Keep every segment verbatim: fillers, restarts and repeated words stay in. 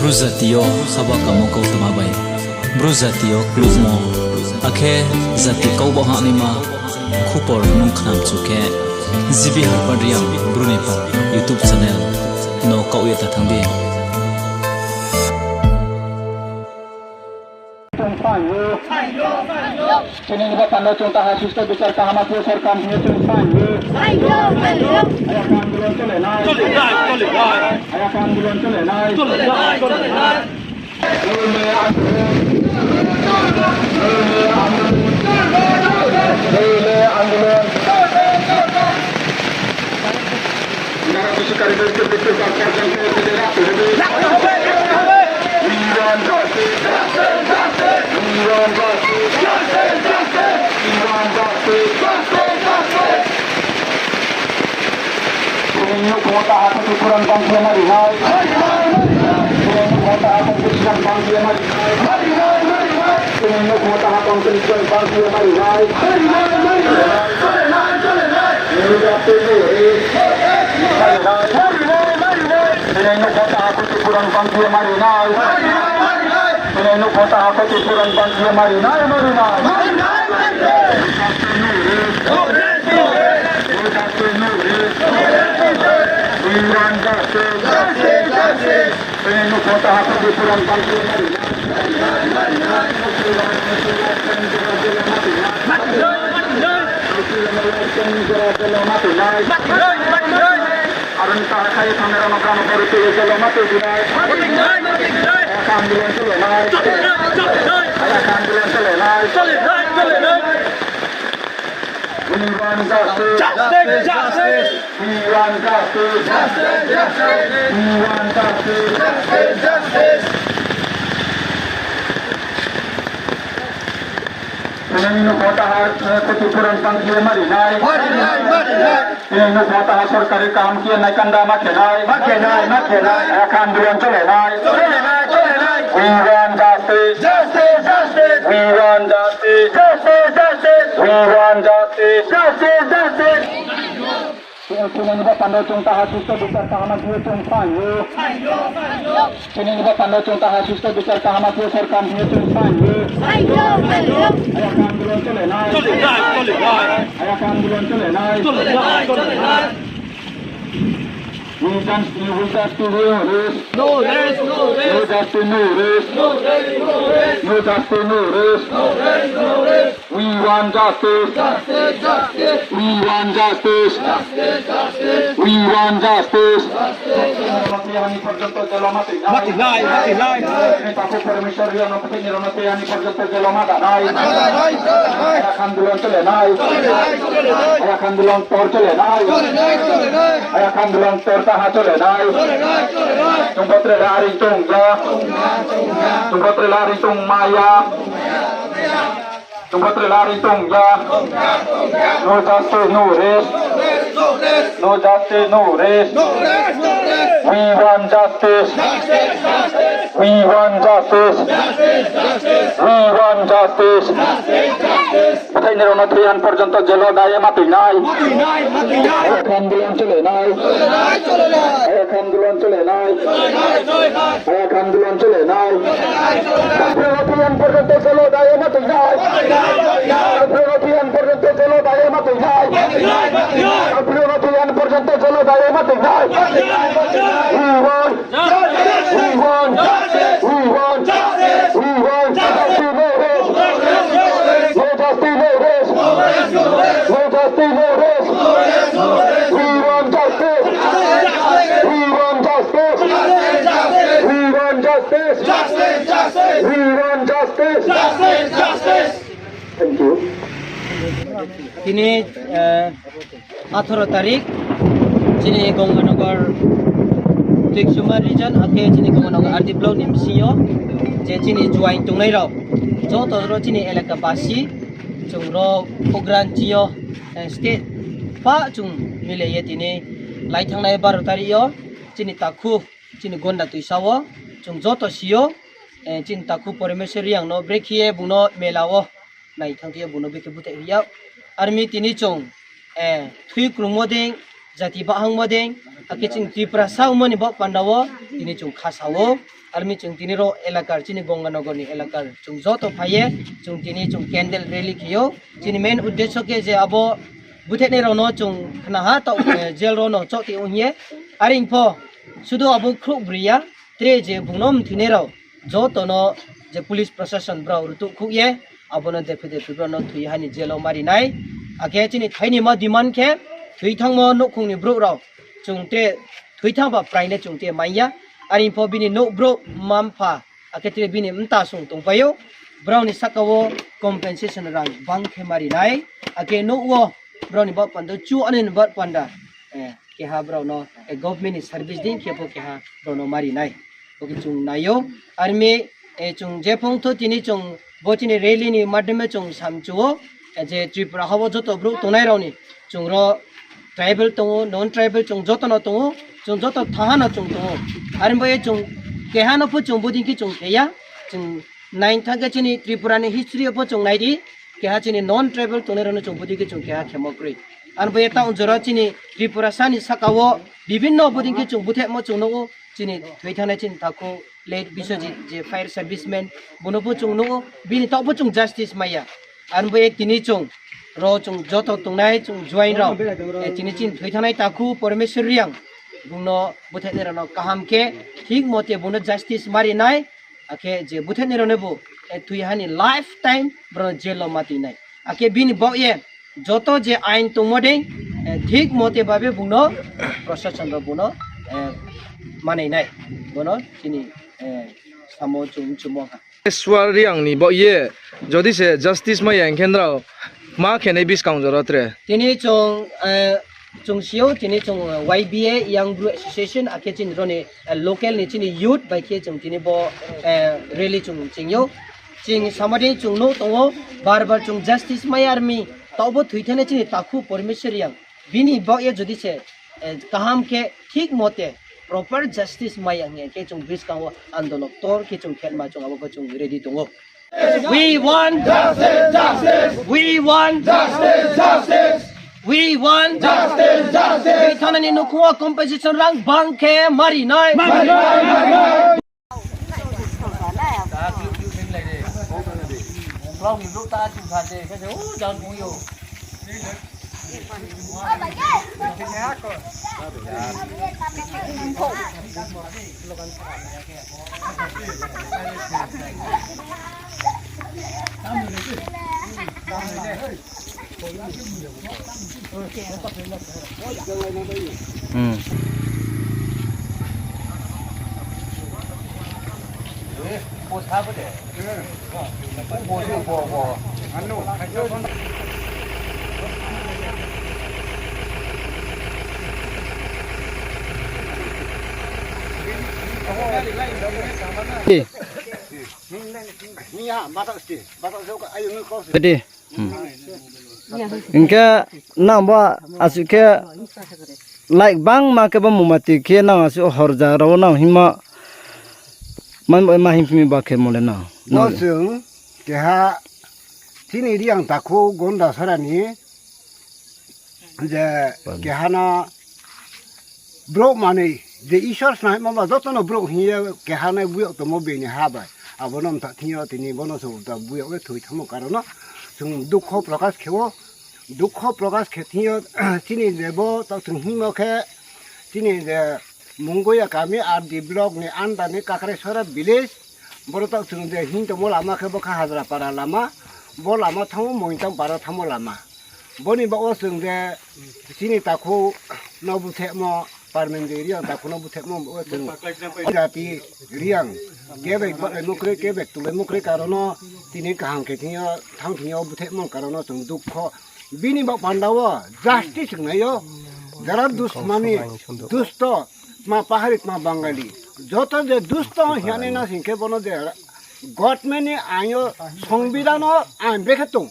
Bru jati yo haba kamo kautma bai Bru jati yo klubmo, akhe jati kau baoh hahnaima khupor nung khnamchu khe, G B Harpad Reang Bru ni pha YouTube channel no kaoh ye ta thanng di. Chini ni bapando chung taha susto bichar kaham aphuh sorkar ni chung saing ye. Aya khe andolon chole nai. Aya khe andolon chole nai. Chini nouhkhong wo taha koti puran bang khe mari nai. Chini nouhkhong wo taha koti puran bang khe mari nai. Chini nouhkhong wo taha koti puran bang khe mari nai. Chini nouhkhong wo taha koti puran bang khe mari nai. Chini nouhkhong wo taha koti puran bang khe mari nai, mari nai. We want justice. Chini nouhkhong wo taha koti puran bang khe mari nai. Aro ni taha khai ye thangnai rao no brao no boro tui ye jalo ma tui di nai. Aya khe andolon chole nai. Aya khe andolon chole nai. We want justice. We want justice. We want justice. Chini nouhkhong wo taha, eh, koti puran bang khe mari nai. Chini nouhkhong wo taha sorkari kaham khe nai kanda ma khe nai. Ma khe nai, ma khe nai. Aya khe andolon chole nai. Chole nai, chole nai. We want justice. Justice, justice. We want justice. Justice, justice. We want justice. Justice, justice. Chini ni bapando chung taha susto bichar kaham aphuh ye chung saing ye. Chini ni bapando chung taha susto bichar kaham aphuh sorkar ni chung saing ye. Aya khe andolon chole nai. Aya khe andolon chole nai. We want justice, no rest. No rest, no rest. No justice, no rest. No rest, no rest. No justice, no rest. No rest, no rest. We want justice. Justice, justice. We want justice. Justice, justice. We want justice. Justice, justice. Mati nai, mati nai. Takhu Parameswar Reang no phathai ni rao no tei ani porjonto jelo ma da nai. Aya khe andolon chole nai. Aya khe andolon tor chole nai. Aya khe andolon tor taha chole nai. Chung bo tre la ring tong ya. Chung bo tre la ring tong ma ya. Chung bo tre la ring tong ya. No justice, no rest. No justice, no rest. We want justice. We want justice. We want justice. Phathai ni rao no thoi han porjonto jelo da ye ma tui nai. Aya khe andolon chole nai. Aya khe andolon chole nai. Aya khe andolon chole nai. Tangphru no thoi han porjonto jelo da ye ma tui nai. Tangphru no thoi han porjonto jelo da ye ma tui nai. Tangphru no thoi han porjonto jelo da ye ma tui nai. We want, we want, we want, we want justice, no rest. No justice, no rest. No justice, no rest. We want justice. We want justice. We want justice. We want justice. Thank you. Tini, eh, atharo tarik, chini Ganganagar Tuiksuma region, akhe chini Ganganagar R D block ni bsing yo, je chini juaing tongnai rao, joto rao chini elaka basi, chung rao program chi yo, eh, state pha chung mile ye tini lai thanngnai baro tarik yo, chini takhu, chini Gonda Tuisa wo, chung joto si yo, eh, chini takhu Parameswar Reang no brekhe ye bung no mela wo nai thanng ye bung no brekhe búthaih ri yag. Armi tini chung, eh, thui krungmo dei, jati bahangmo dei, Akhe chini Tripura sa ongmo ni baoh panda wo tini chung khasa ou. Armi chung tini ro elakar, chini Ganganagar ni elakar chung joto phai ye, chung tini chung candle rally khe ou. Chini main uddesho khe je abo búthainai rao no chung khna ha, taoh, eh, jail rao no chohti ong hing ye. Are pho, sudu abo khrouhbroi ya, tre je bung no mthoinai rao, joto no je police prosason brao rtuh khouh ye, abo no dephe dephe brao no thoi ha ni jail wo mari nai. Akhe chini thaini ma demand khe, thoi thanngmo nouhkhong ni brouh rao, chung tre thoi thanng ba prai nai chung tre mai ya. Are pho bini nouh brouh, mma mpha, akhe tre bini mta song tongpai ou, brao ni sahka wo compensation rang bang khe mari nai. Akhe nouh wo brao ni baoh panda, chu ani ni baoh panda, eh, keha brao no, eh, government ni service dei khe pho keha brao no mari nai. Bo khe chung nai ou. Armi, eh, chung je phong tho tini chung bo chini rally ni madhyame chung samchu ou, eh, je Tripura ha wo joto brouh tongnai rao ni, chung ro tribal tong ou, non tribal chung joto no tong ou, chung joto thaha no chung tong ou. Are bo ye chung keha no pho chung bodei khe chung khe ya, chung nai thanng khe chini Tripura ni history yo pho chung nai di, keha chini non tribal tongnai rao no chung bodei khe chung keha khemo kroi. Are bo ye taoh jora chini Tripura sa ni sahka wo bibhinno bodei khe chung búthaimo chung nuh ou, chini thoi thanngnai chini takhu late Biswajit je fire serviceman, bung no pho chung nuh ou, bini taoh pho chung justice mai ya. Are bo ye tini chung ro chung joto tongnai chung join rao, eh, tini chini thoi thanngnai takhu Parameswar Reang, bung no búthainai rao no kaham khe thik mote bung no justice mari nai. Akhe je búthainai rao nobu, eh, thoi ha ni lifetime brao no jail wo ma tui nai. Akhe bini baoh ye joto je ain tongmo dei, eh, thik mote babe bung no, prosason rao bung no, eh, manai nai. Bo no chini, eh, samo chung mchumo ha. Parameswar Reang ni baoh ye jodi se justice mai ya hing khe nrao ma khe nai buskang jora tre? Tini chung, eh, chung si ou, tini chung, eh, Y B A, Young Bru Association, akhe chini ro ni, eh, local ni chini youth bai khe chung tini bo, eh, rally chung ching ou. Ching samo dei chung nuh tong ou, bar bar chung justice mai ya army, taoh bo thoi thanngnai chini takhu Parameswar Reang. Bini baoh ye jodi se, eh, kaham khe thik mote proper justice mai ya hing ye khe chung buskang wo andolon ktor khe chung khelma chung abo pho chung ready tong ou. We want justice, justice. We want justice, justice. We want justice, justice. Thoi thangnai ni nouhkhong wo compensation rang bang khe mari nai. Mari nai, mari nai. Hing khe nang bo asuh khe like bangma khe bo mungma tui khe nang asuh horja rao nang hingmo. Man bo ma hingphi mi ba khe mo le nang. Nang chung keha chini Reang takhu Gondasara ni je keha no brouh manoi je Isor snam ma ba joto no brouh hing ye keha no buyag tongmo bini ha bai. Abo no mtha thing yo tini bo no chung ta buyag ye thoi thanngmo karon no chung dukho prokash khe ou. Dukho prokash khe thing yo chini je bo taoh chung hingmo khe chini je Mungoya kami R D block ni under ni Kakraisora village, boro taoh chung je hing tongmo lama khe bo kha Hajrapara lama, bo lama thanngmo Moingtang para thanngmo lama. Bo ni baoh wo chung je chini takhu no búthehmo, Parmendoi Reang takhu no búthehmo bo chung jati Reang kebek bahlaimo kroi, kebek tulaimo kroi karon no tini kaham khe thing yo, thanng thing yo búthehmo karon no chung dukho. Bini baoh panda wo justice wngnai yo. Jara dusmani, dusto, tma pahari, tma Bangali. Joto je dusto hing ye nai na sing khe bo no je government ni ain yo, songbidhan no ain brekhe tong.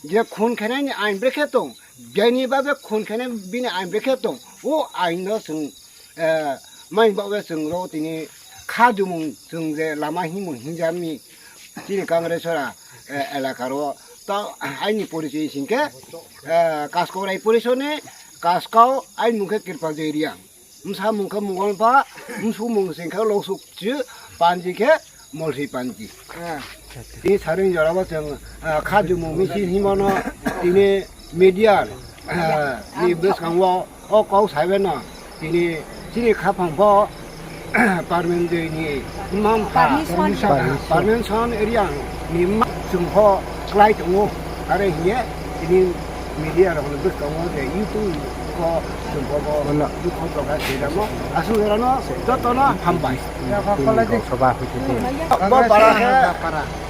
Je khun khenai ni ain brekhe tong. Jeni babe khun khenai bini ain brekhe tong. O ain no chung, eh, mai baoh ye chung ro tini khajumung chung je lama hingmung hingjami chini Kakraisora, eh, elaka ro. Taoh aini porichoi sing khe, eh, Kaskau Rai Porisoni, Kaskau aini mung khe Kirpal Joy Reang. Bsa mung khe Mongol pha, bsu mung sing khe Lousuk chi, panji khe Molsi panji. Tini saring jora bo chwng, ah, khajumung misil himo no tini media, ah, ni bwskango o kau saibai no tini chini khaphang pho Parmen Dei ni mma mpha, Parmen Son area ni mma chwng pho klai tongo. Are hing ye tini media rok ni bwskango je YouTube pho chwng pho bo dukho prokash khe jamo. Aswk jora no joto no hambai. Bo para khe,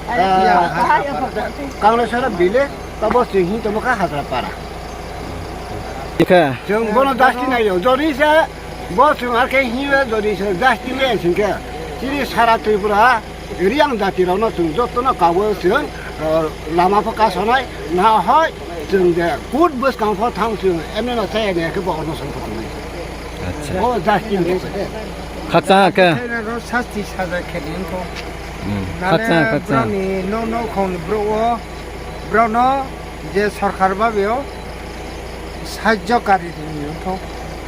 ah, Kanglasara village, tabo chwng hing tongmo kha Hajra para. Chwng bono justice nai yo. Jodi se bo chwng ar khe hing ye jodi se justice nai sing khe, chini sara Tripura Reang jati rok no chwng joto no kabo chwng, ah, lama pho kasonai, na hoi chwng je court bwskang pho thang chwng emne no chaya ni khe bo ono song pho tongnai. Bo justice nai. Khakchang khe. Sasti saja khe ni wngkho. Khakchang, khakchang. Brao ni no no khong ni brouh wo, brao no je sorkar babe o sahajyo kari ni wngkho.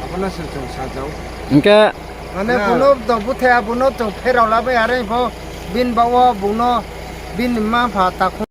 Abo no se chwng sajao. Hingkhe mane bono to buthe abono to pherao labai are pho bini baoh wo bung no bini mma mpha takhuk